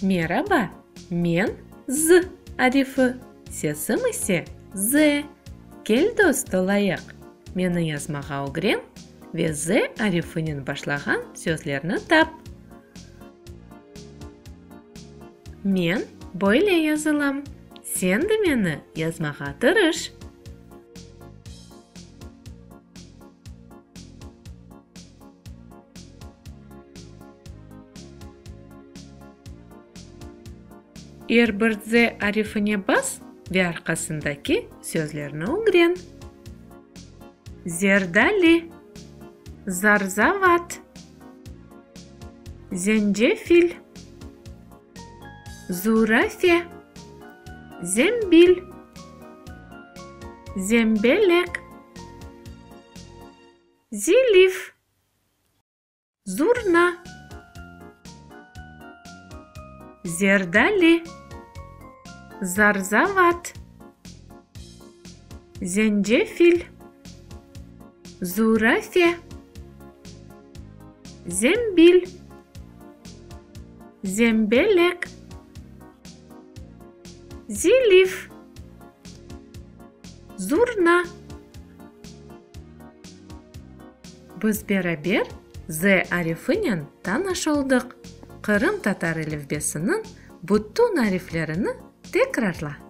Meraba, men Z arifi, sesim ise Z. Kel dost olayıq. Meni yazmağa ögren ve Z arifinen başlağan sözlerni tap. Men böyle yazılam, sen de meni yazmağa tırış. Er bir Z arifine bas ve arqasındaki sözlerni ögren. Zerdali, zarzavat, zencefil, zurafe, zembil, zembelek, zilif. Zurna, zerdali, zarzavat, zencefil, zurafe, zembil, zembelek, zilif, zurna. Biz beraber Z arifinen tanış oldıq. Qırımtatar elifbesiniñ bütün ariflerini tekrarla.